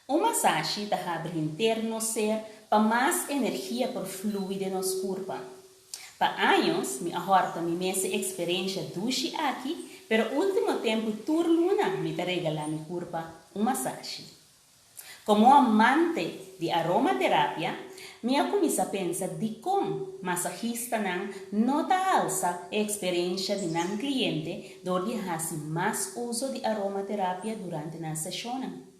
Un masashi ta habri henter nos ser pa mas energia por flui den nos kurpa. Pa años mi a hòrta mi mes e eksperensha dushi aki, pero último tempu tur luna mi ta regalá mi kurpa un masashi. Komo amante di aromaterapia, mi a kuminsá pensa dikon masahistanan no ta alsa e eksperensha di nan kliente dor di hasi mas uso di aromaterapia durante nan seshonnan.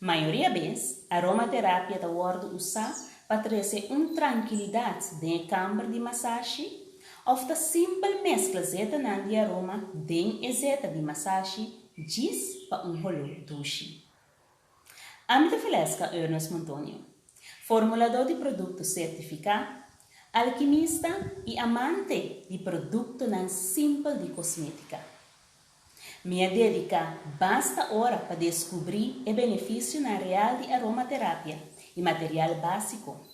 Mayoria bes, aromaterapia ta wòrdu usá pa trese un trankilidat den e kamber di masashi òf ta simpel meskla zetanan di aroma den e zeta di masashi djis pa un holó dushi. Ami ta Valeska Ernest Montonio, formuladó di produkto sertifiká, alkimista i amante di produktonan simpel di kosmétika. Mi a dediká basta ora pa deskubrí e benefisionan real di aromaterapia i material básiko.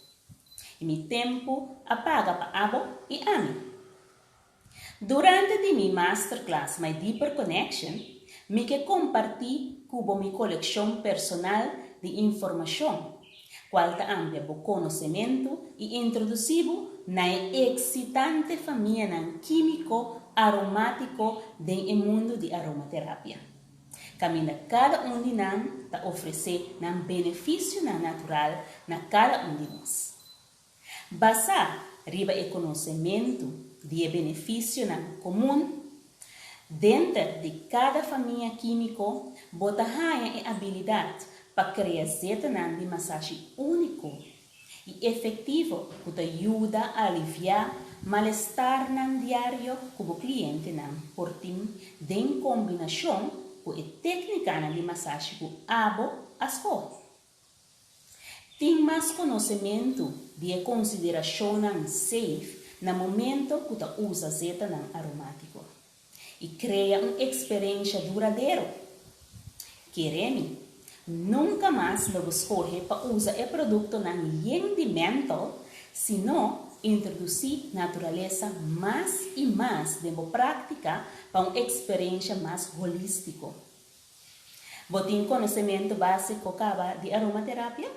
I mi tempu a paga pa abo i ami. Durante di mi masterclass My Deeper Connection, mi ke kompartí ku bo mi kolekshon personal di informashon, kual ta amplia bo konosementu i introdusí bo na e eksitante famianan kímiko aromátiko den e mundu di aromaterapia, kaminda kada un di nan ta ofresé nan benefisionan natural na kada un di nos. Basá riba e konosementu di e benefisionan komun, denter di kada famia kímiko bo ta haña e abilidat pa krea zetanan di masashi úniko i efektivo ku ta yuda aliviá malestarnan diario ku bo klientenan por tin den kombinashon ku e téknikanan di masashi ku abo a skohe. Tin mas konosementu di e konsiderashonnan safe na momento ku ta usa zetanan aromátiko i krea un eksperensha duradero. Kere mi, nunka mas lo bo skohe pa usa e produktonan yen di mentol, sino introdusí naturalesa mas i mas den bo práktika pa un eksperensha mas holístiko. Bo tin konosementu básiko kaba di aromaterapia?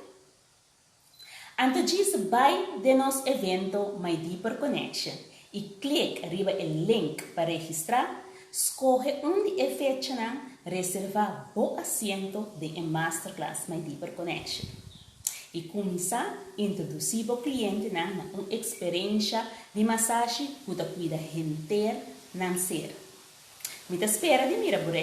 Anto djis bai den nos evento My Deeper Connection i klik riba e link pa registrá, skohe un di e fechanan, reservá bo asiento den e masterclass My Deeper Connection i kuminsá introdusí bo klientenan na un eksperensha di masashi ku ta kuida henter nan ser. Mi ta spera di mira bo.